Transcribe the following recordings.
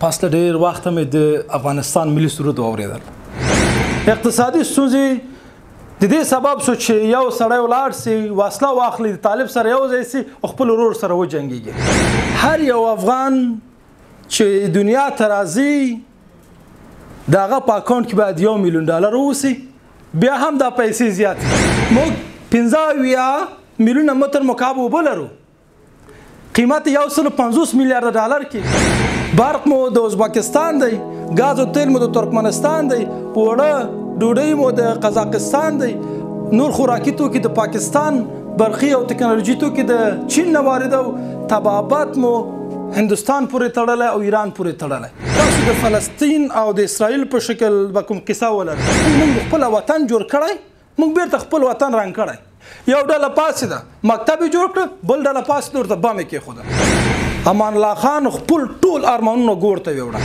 پس له ډېر وخته مې د افغانستان ملي سرود واورېدل. اقتصادي ستونزې د دې سبب شو چې یو سړی ولاړ سي، وسله واخلي، د طالب سره یو ځای سي او خپل ورور سره وجنګېږي. هر یو افغان چې دنیا ته راځي د هغه په اکاونټ کې باید 1 میلیون ډالر واوسي، بیا هم دا پیسې زیاتې. موږ 75 میلیونه متر مکعب اوبه لرو، قیمت 150 میلیارد ډالر کې. برق مو د ازبکستان دی، ګاز او تیل مو د ترکمنستان دی، اوړه ډوډۍ مو د قزاقستان دی، نور خوراکي توکي د پاکستان، برقي او تکنالوژي توکي د چین نه واردو، طبابت مو هندوستان پورې تړلی او ایران پورې تړلی. تاسو د فلسطین او د اسرائیل په شکل به کوم قصه ولرئ. موږ خپل وطن جوړ کړی، موږ بیرته خپل وطن رنګ کړی. یو ډله پاسې ده مکتب یې جوړ کړ، بل ډله پاسې ورته بم یې کېښوده. امان الله خان خپل ټول ارمانونه ګور ته یوړه.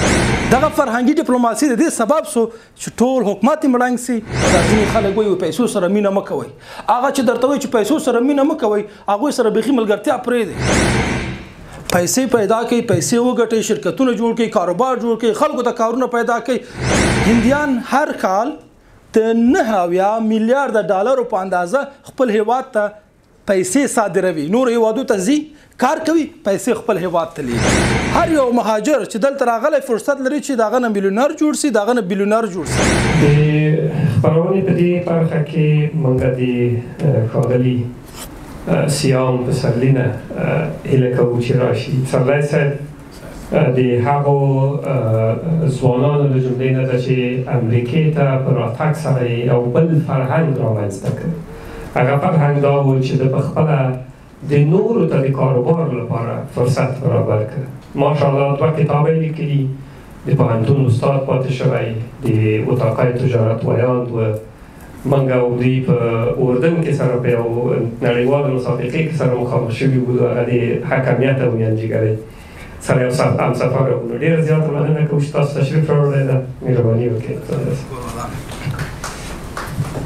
دغه فرهنګي ډیپلوماسي د دې سبب سو چې ټول حکومت یې مړنګ سي. دا ځینې خلک وایي پیسو سره مینه مه کوئ. هغه چې درته وایي چې پیسو سره مینه مه کوئ، هغوی سره بیخي ملګرتیا پرېږدئ. پیسې پیدا کړئ، پیسې وګټئ، شرکتونه جوړ کړئ، کاروبار جوړ کړئ، خلکو ته کارونه پیدا کړئ. هندیان هر کال د 79 میلیارد ډالرو په اندازه خپل هیواد ته پیسې صادروي، نور هیوادو ته ځي، کار کوي، پیسې خپل هیواد ته لیږي. هر یو مهاجر چې دلته راغلی فرصت لري چې د هغه نه میلیونر جوړ سي، د هغه نه بیلیونر جوړ سي. د خپرونې په دې برخه کې موږ د ښاغلي سیام پسرلي نه هیله کوو چې راشي. پسرلی صاحب د هغو ځوانانو له جملې نه ده چې امریکې ته په راتګ سره یې یو بل فرهنګ رامنځته کړ. هغه فرهنګ دا و چې ده په خپله د نورو ته د کاروبار لپاره فرصت برابر کړ. ماشاءالله 2 کتابه یې لیکلي، د پوهنتون استاد پاتې شوی، د اتاقای تجارت ویاند و. موږ او دوی په اردن کې سره په یو نړیواله مسابقې کې سره مخامخ شوي وو، هغه د حکمیت او میانجیګرۍ سره یو همسفر وو. نو ډېره زیاته مننه کوو چې تاسو تشریف راوړی ده، مهرباني وکړئ.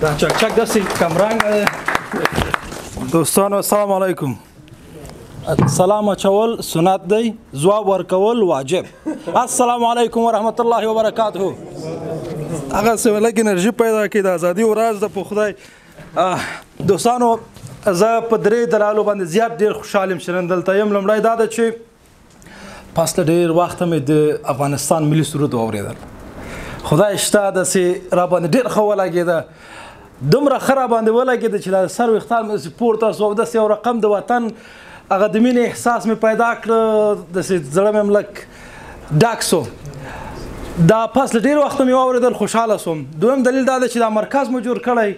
دا چکچک داسې کمرنګ دی. دوستانو السلام علیکم. سلام اچول سنت دی، ځواب ورکول واجب. السلام علیکم ورحمت الله وبرکاته. هغه څه لږ انرژي پیدا کړي، د ازادي ورځ ده په خدای. دوستانو زه په درې دلالو باندې زیات ډېر خوشحال یم چې نن دلته یم. لومړی دا ده چې پس له ډېر وخته مې د افغانستان ملي سرود واورېدل. خدای شته داسې را باندې ډېر ښه ولګېده، دومره ښه را باندې ولګېده چې دا سر ویښتان مې داسې پورته سو او داسې یو رقم د وطن هغه د مینې احساس مې پیدا کړ، داسې زړه مې هم لږ ډک سو. دا پس له ډېر وخته مې واورېدل، خوشحاله سوم. دویم دلیل دا ده چې دا مرکز مو جوړ کړی،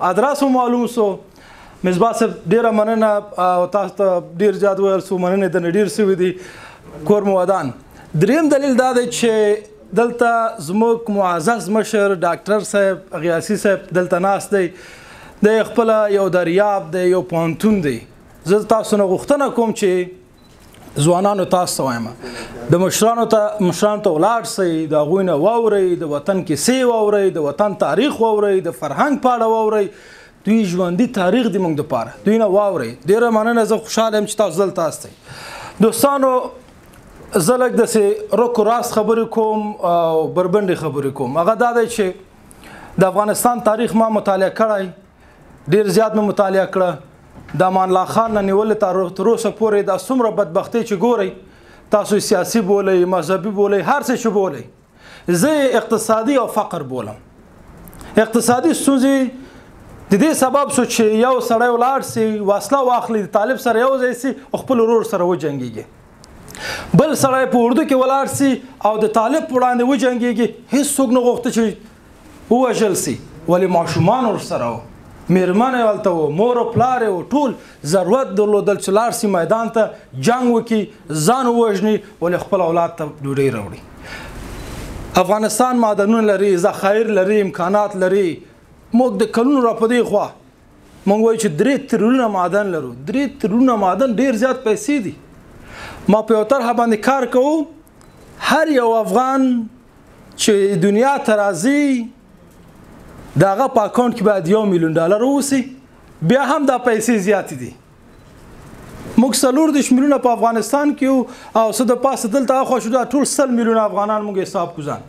ادرس مو معلوم سو. مصباح صاحب ډېره مننه او تاسو ته ډېر زیات ویل سو، مننې درنه ډېر سوي دي، کور مو ودان. دریم دلیل دا دی چې دلته زموږ معزز مشر ډاکټر صاحب غیاثي صاحب دلته ناست دی. دی خپله یو دریاب دی، یو پوهنتون دی. زه تاسو نه غوښتنه کوم چې ځوانانو تاسو ته وایم، د مشرانو ته ولاړ سئ، د هغوی نه واورئ، د وطن کیسې واورئ، د وطن تاریخ واورئ، د فرهنګ په اړه واورئ. دوی ژوندي تاریخ دی موږ دپاره، دوی نه واورئ. ډېره مننه، زه خوشحاله یم چې تاسو دلته یاستئ. دوستانو زه لږ داسې رک و راست خبرې کوم او بربنډې خبرې کوم. هغه دا دی چې د افغانستان تاریخ ما مطالعه کړی، ډېر زیات مې مطالعه کړه. د امان الله خان نه نیولې تر اوسه پورې دا څومره بدبختۍ چې ګورئ، تاسو سیاسي بولئ، مذهبي بولئ، هر څه چې بولئ، زه یې اقتصادي او فقر بولم. اقتصادي ستونزې د دې سبب سو چې یو سړی ولاړ سي، وسله واخلي، د طالب سره یو ځای سي او خپل ورور سره وجنګېږي. بل سړی په اردو کې ولاړ سي او د طالب په وړاندې وجنګېږي، هیڅوک نه غوښته چې ووژل سي، ولې ماشومان ورسره وو، مېرمن یې هلته وو، مور او پلار یې وو، ټول ضرورت درلودل چې لاړ سي میدان ته، جنګ وکړي، ځان ووژني، ولې خپل اولاد ته ډوډۍ راوړي. افغانستان معدنونه لري، ذخایر لري، امکانات لري. موږ د کلونو را په دې خوا موږ وایو چې 3 تریلیونه معدن لرو. 3 تریلیونه معدن ډېر زیات پیسې دي. ما په یو طرحه باندې کار کوو، هر یو افغان چې دنیا ته راځي د هغه په اکاونټ کې باید 1 میلیون ډالر واوسي، بیا هم دا پیسې زیاتې دي. موږ 34 میلیونه په افغانستان کې یو او څه د پاسه دلته اخوا شو، دا ټول 100 میلیونه افغانان موږ حساب کو ځان.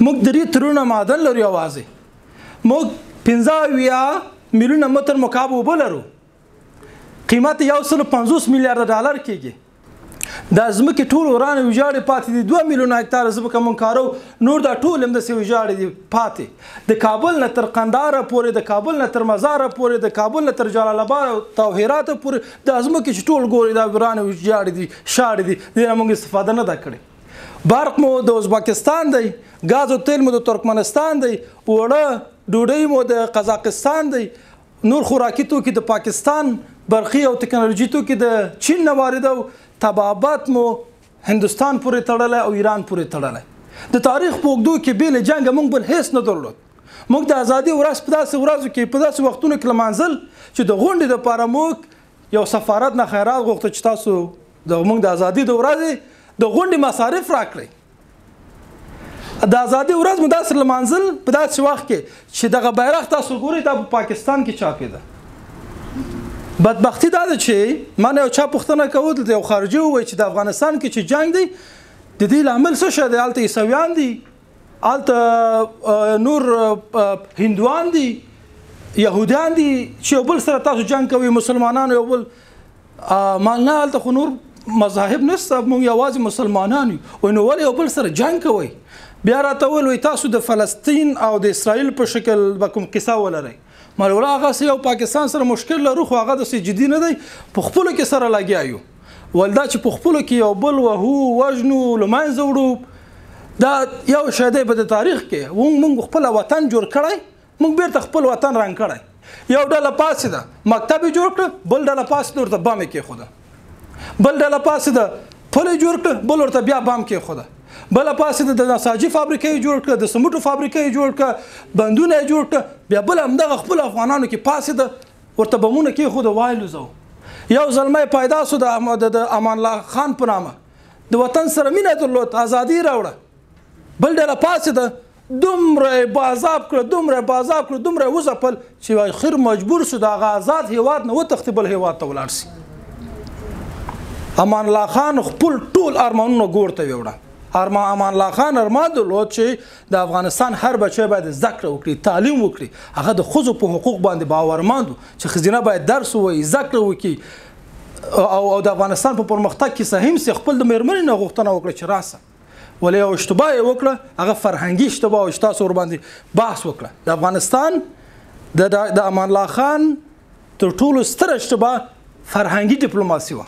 موږ 3 ترونه معدن لرو یوازې. موږ 75 میلیونه متر مکعب اوبه لرو، قیمت یې 150 میلیارډ ډالر کېږي. دا ځمکې ټول ورانې ویجاړې پاتې دي. 2 میلیونه هکتاره ځمکه مونږ کارو، نور دا ټول همداسې ویجاړې دي پاتې. د کابل نه تر قندهاره پورې، د کابل نه تر مزاره پورې، د کابل نه تر جلال اباد او هراته پورې دا ځمکې چې ټول ګوري دا ورانې ویجاړې دي، شاړې دي. دې نه مونږ استفاده نه ده کړې. برق مو د ازبکستان دی، ګاز او تیل مو د ترکمنستان دی، اوړه ډوډۍ مو د قزاقستان دی، نور خوراکي توکي د پاکستان، برقي او تکنالوژي توکي د چین نه واردو، طبابت مو هندوستان پورې تړلی او ایران پورې تړلی. د تاریخ په اوږدو کې بې له جنګه موږ بل هیڅ نه درلود. موږ د ازادي ورځ په داسې ورځو کې، په داسې وختونو کې لمانځل چې د غونډې دپاره موږ یو سفارت نه خیرات غوښته چې تاسو د موږ د ازادي د ورځې د غونډې مصارف راکړئ. د ازادي ورځ مو داسې لمانځل په داسې وخت کې چې دغه بیرغ تاسو ګورئ دا په پاکستان کې چاپېده. بدبختی دا ده چې ما نه یو چا پوښتنه کوله، دلته یو خارجي وویل چې د افغانستان کې چې جنګ دی د دې لامل څه شی دی؟ هلته عیسویان دي، هلته نور هندوان دي، یهودیان دي، چې یو بل سره تاسو جنګ کوئ، مسلمانان یو بل. ما نه، هلته خو نور مذاهب نشته، موږ یوازې مسلمانان یو. وایي نو ولې یو بل سره جنګ کوئ؟ بیا راته وویل وایي تاسو د فلسطین او د اسرائیل په شکل به کوم قصه ولرئ. ما ویل هغه څه یو پاکستان سره مشکل لرو، خو هغه داسې جدي نه دی، په خپلو کې سره لګیا یو. ول دا چې په خپلو کې یو بل وهو، وژنو، له منځه وړو، دا یو شی دی په د تاریخ کې. موږ خپل وطن جوړ کړی، موږ بیرته خپل وطن رنګ کړی. یو ډله پاڅېده مکتب یې جوړ کړ، بل ډله پاڅېده ورته بم یې کېښوده، بل ډله پاڅېده پل یې جوړ کړ، بل ورته بیا بم کېښوده، بله پاڅېده د نساجي فابریکه یې جوړ کړه، د سمټو فابریکه یې جوړ کړه، بندونه یې جوړ کړه، بیا بل همدغه خپلو افغانانو کې پاڅېده ورته بمونه کېښوده، وایلوځو. یو زلمی پیدا سو د امان الله خان په نامه، د وطن سره مینه درلود، ازادي یې راوړه. بل ډله پاڅېده دومره یې بازاب کړه، دومره یې بازاب کړه، دومره یې وځپل چې اخر مجبور سو د هغه ازاد هېواد نه وتښتي، بل هېواد ته ولاړ سي. امان الله خان خپل ټول ارمانونه ګور ته یوړه. امان الله خان ارمان درلود چې د افغانستان هر بچی باید زده کړه وکړي، تعلیم وکړي. هغه د ښځو په حقوق باندې باورمند و چې ښځینه باید درس ووایي، زده کړه وکړي او د افغانستان په پرمختګ کې سهیم سي. خپل د مېرمنې نه غوښتنه وکړه چې راسه. ولې یو اشتباه یې وکړه، هغه فرهنګي اشتباه وه چې تاسو ورباندې بحث وکړه. د افغانستان د امان الله خان تر ټولو ستره اشتباه فرهنګي ډیپلوماسي وه.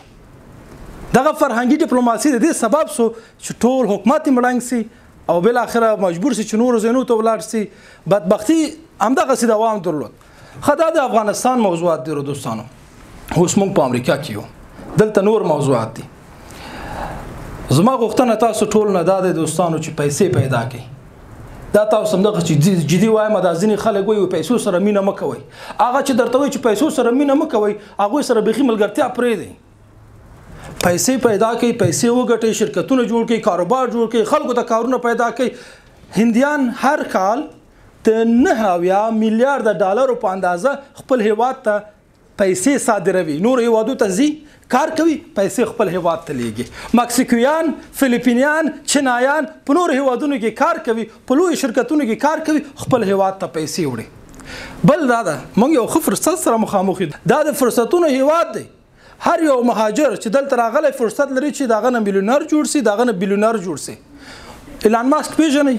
دغه فرهنګي ډیپلوماسي د دې سبب سو چې ټول حکومت یې مړنګ سي او بالاخره مجبور سي چې نورو ځایونو ته ولاړ سي. بدبختي همدغسې دوام درلود. ښه، دا د افغانستان موضوعات دي دوستانو. اوس موږ په امریکا کې یو، دلته نور موضوعات دي. زما غوښتنه تاسو ټول نه دا دی دوستانو چې پیسې پیدا کړئ. دا تاسو همدغه چې جدي وایم، دا ځینې خلک وایي پیسو سره مینه مه کوئ. هغه چې درته وایي چې پیسو سره مینه مه کوئ، هغوی سره بیخي ملګرتیا پرېږدئ. پیسې پیدا کړئ، پیسې وګټئ، شرکتونه جوړ کړئ، کاروبار جوړ کړئ، خلکو ته کارونه پیدا کړئ. هندیان هر کال د 79 میلیارډ ډالرو په اندازه خپل هیواد ته پیسې صادروي، نور هیوادو ته ځي، کار کوي، پیسې خپل هیواد ته لیږي. مکسیکویان، فلیپینیان، چینایان په نورو هیوادونو کې کار کوي، په لویو شرکتونو کې کار کوي، خپل هیواد ته پیسې وړي. بل دا ده موږ یو ښه فرصت سره مخامخ یو. دا د فرصتونو هیواد دی. هر یو مهاجر چې دلته راغلی فرصت لري چې د هغه نه میلیونر جوړ سي، د هغه نه بیلیونر جوړ سي. ایلان ماسک پیژنئ؟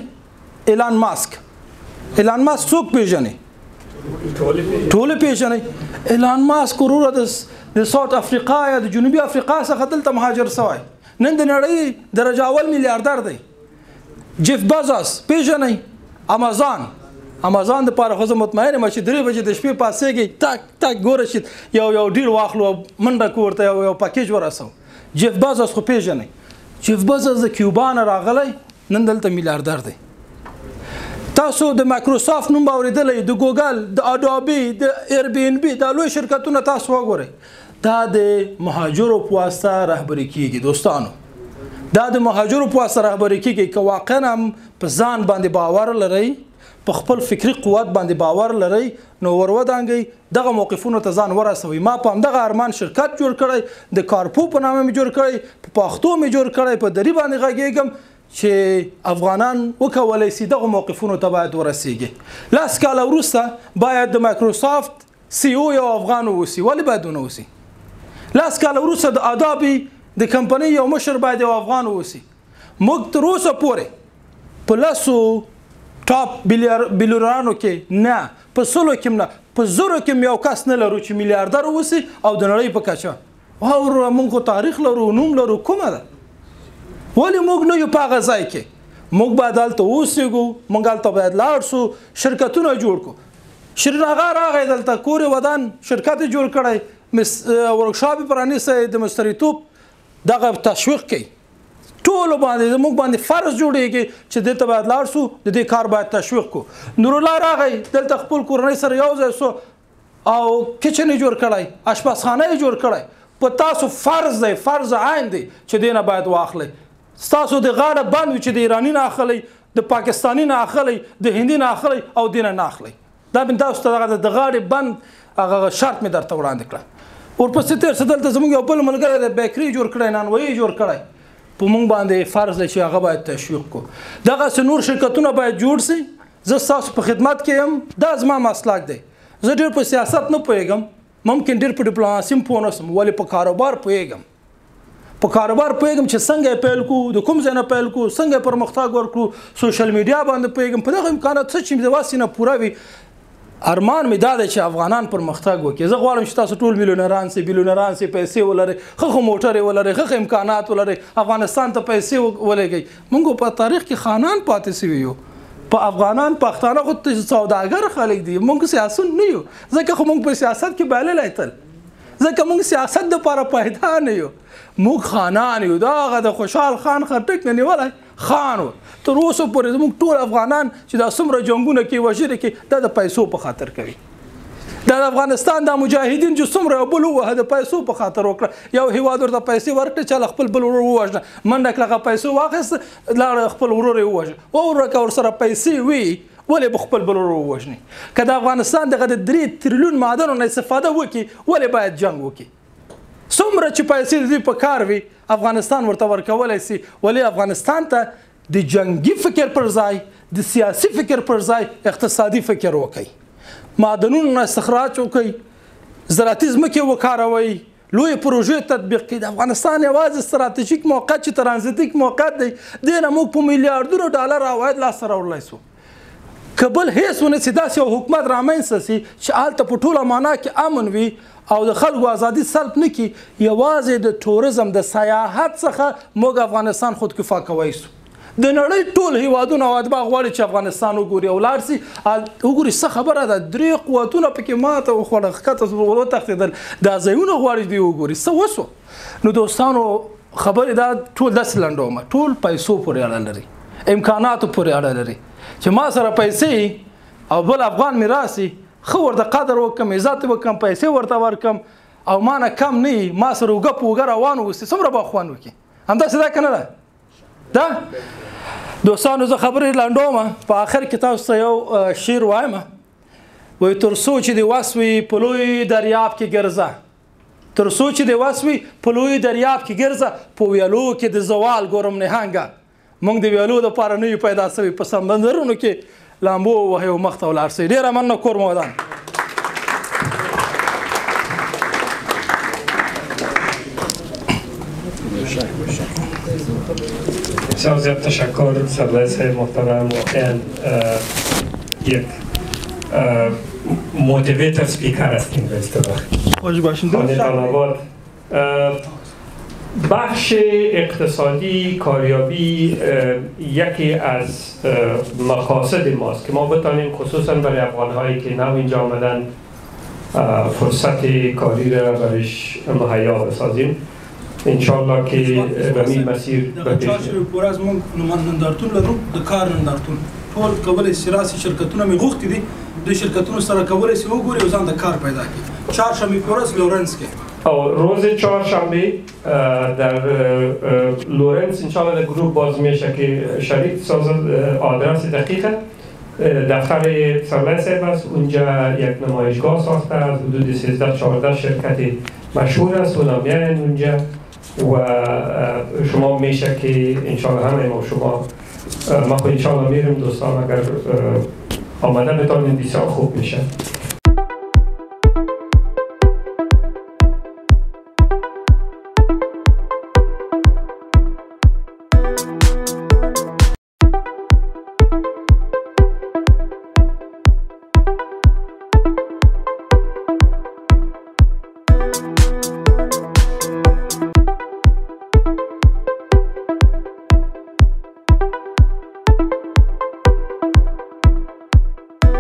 ایلان ماسک، ایلان ماسک څوک پیژنئ؟ ټول پیژنئ. ایلان ماسک وروره د ساوت افریقا یا د جنوبي افریقا څخه دلته مهاجر سوی، نن د نړۍ درجه اول میلیاردر دی. جیف بازاس پیژنئ؟ امازون، امازون د پاره خو زه مطمئن یم چې 3 بجې د شپې پاڅېږي، تک تک ګوره چې یو یو ډیل واخلو، منډه کور ته یو یو پکیج ورسو. جیف بازاس خو پیژنئ؟ جیف بازاس د کیوبا نه راغلی، نن دلته میلیاردر دی. تاسو د مایکروسافټ نوم به اورېدلی، د ګوګل، د اډوبي، د ایر بي ان بي، دا لوی شرکتونه تاسو وګورئ، دا د مهاجرو په واسطه رهبري کیږي دوستانو. دا د مهاجرو په واسطه رهبري کیږي. که واقعا هم په ځان باندې باور لرئ، په خپل فکري قوت باندې باور لرئ نو ور ودانګئ، دغه موقفونو ته ځان ورسوئ. ما په همدغه ارمان شرکت جوړ کړی، د کارپو په نامه مې جوړ کړی، په پښتو مې جوړ کړی، په دري باندې غږېږم چې افغانان وکولی سي دغه موقفونو ته باید ورسیږي. 10 کاله وروسته باید د مایکروسافت CEO یو افغان واوسي، ولې باید ونه اوسي؟ 10 کاله وروسته د ادابي د کمپنۍ یو مشر باید یو افغان واوسي. موږ تر اوسه پورې په 10 ټاپ بیلیونرانو کې نه، په 100 کې نه، په 1000 کې یو کس نه لرو چې میلیاردر اوسي او د نړۍ په کچه. وروره موږ خو تاریخ لرو، نوم لرو، کومه ده؟ ولې موږ نه یو په هغه ځای کې؟ موږ باید هلته اوسېږو، موږ هلته باید لاړ سو، شرکتونه جوړ کړو. شیرین اغا راغی دلته، کور یې ودان، شرکت یې جوړ کړی، ورکشاپ یې پرانیستی، د مستریتوب دغه تشویق کوي. ټولو باندې زموږ باندې فرض جوړېږي چې دلته باید لاړ سو، د دې کار باید تشویق کړو. نورالله راغی دلته خپل کورنۍ سره یو ځای سو او kitchen یې جوړ کړی، اشپزخانه یې جوړ کړی. په تاسو فرض دی، فرض عین دی چې دې نه باید واخلئ. ستاسو د غاړه بند وي چې د ایراني نه اخلئ، د پاکستاني نه اخلئ، د هندي نه اخلئ او دې نه نه اخلئ. دا مې تاسو ته دغه د غاړې بند هغه شرط مې درته وړاندې کړه. ورپسې تېر څه دلته زموږ یو بل ملګری دی، bakery جوړ کړی، نانوایي جوړ کړی. په موږ باندې فرض دی چې هغه باید تشویق کړو. دغسې نور شرکتونه باید جوړ سي. زه ستاسو په خدمت کې یم، دا زما مسلک دی. زه ډېر په سیاست نه پوهېږم، ممکن ډېر په ډیپلوماسي هم پوه نه سم، ولې په کاروبار پوهېږم. په کاروبار پوهېږم چې څنګه یې پیل کړو، د کوم ځای نه پیل کړو، څنګه یې پرمختګ ورکړو. social media باندې پوهېږم. په دغه امکانات څه چې مې د وسې نه پوره وي. ارمان مې دا دی چې افغانان پرمختګ وکړي. زه غواړم چې تاسو ټول میلیونران سئ، بیلیونران سئ، پیسې ولرئ، ښه ښه موټرې ولرئ، ښه ښه امکانات ولرئ، افغانستان ته پیسې ولېږئ. موږ په تاریخ کې خانان پاتې سوي یو. په افغانان پښتانه خو سوداګر خلک دي، موږ سیاسون نه یو، ځکه خو موږ په سیاست کې بایللی تل، ځکه موږ سیاست دپاره پیدا نه یو. موږ خانان یو. دا هغه د خوشحال خان خټک نه نیولی خان و تر اوسه پورې زموږ ټول افغانان چې دا څومره جنګونه کوي، وژنې کوي، دا د پیسو په خاطر کوي. دا د افغانستان دا مجاهدین چې څومره یو بل ووهه د پیسو په خاطر وکړه. یو هیواد ورته پیسې ورکړې چې له خپل بل ورور ووژنه، منډه کړه، هغه پیسو واخیست، لاړه خپل ورور یې ووژنه. وروره که ورسره پیسې وي ولې به خپل بل ورور ووژني؟ که د افغانستان دغه د 3 تریلیون معدنو نه استفاده وکړي ولې باید جنګ وکړي؟ څومره چې پیسې د دوی په کار وي افغانستان ورته ورکولی سي، ولې افغانستان ته د جنګي فکر پر ځای، د سیاسي فکر پر ځای اقتصادي فکر وکړي، معدنونو نه استخراج وکړي، زراعتي ځمکې وکاروئ، لویې پروژې تطبیق کړي. د افغانستان یوازې ستراتیژیک موقعیت چې ترانزیتیک موقعیت دی، دې نه موږ په میلیاردونو ډالر عواید لاسته راوړلی سو. که بل هیڅ ونه سي، داسې یو حکومت رامنځته سي چې هلته په ټوله معنا کې امن وي او د خلکو ازادي سلب نه کړي، یوازې د tourism د سیاحت څخه موږ افغانستان خودکفا کوی سو. د نړۍ ټول هیوادونه او اتباع غواړي چې افغانستان وګوري او لاړ سي وګوري. څه خبره ده، 3 قوتونه پکې ماته وخوړه، ښکته وتښتېدل، دا ځایونه غواړي دوی وګوري څه وسو. نو دوستانو خبرې دا ټول داسې لنډومه، ټول پیسو پورې اړه لري، امکاناتو پورې اړه لري. چې ما سره پیسې او بل افغان مې راسي، ښه ورته قدر وکړم، عزت وکړم، پیسې ورته ورکړم او ما نه کم نه وي، ما سره اوږه په اوږه روان اوسي، څومره به خوند وکړي. همداسې ده که نه ده؟ ده دوستانو زه خبرې لنډومه. په آخر کې تاسو ته یو شعر وایم. وایي تر څو چې دې وس وي په لوی دریاب کې ګرځه، تر څو چې دې وس وي په لوی دریاب کې ګرځه، په ویالو کې د زوال ګورم نهنګه. موږ د ویالو دپاره نه یو پیدا سوي، په سمندرونو کې لامبو ووهئ او مخته ولاړ سئ. ډېره مننه، کور مو ودان. بسیار زیاد تشکر سررئیس محترم. واقعا یک motivator speaker هستیم به اصطلاح. خوش باشین. خانه بخش اقتصادی کاریابی یکی از مقاصد ماست که ما بتانیم خصوصا برای افغانهایی که نو اینجا آمدن فرصت کاری را برش مهیا بسازیم. انشالله که به این مسیر به پیش میریم. پوره از موږ نندارتون لرو، د کار نندارتون ټول کولی شي راسي. شرکتونه مې غوښتي دي، د شرکتونو سره کولی شي وګوري او ځان د کار پیدا کړي. چهارشنبه په ورځ لورنس کې او روز چهارشنبه در لورنس انشالله در گروه باز میشه که شریک سازد. آدرس دقیقه دفتر پسرلی صاحب است، اونجا یک نمایشگاه ساخته از حدود 13-14 شرکت مشهور است، اونا میاین اونجا و شما میشه که انشالله همه ما شما ما خود انشالله میریم. دوستان اگر آمده بتانید بسیار خوب میشه.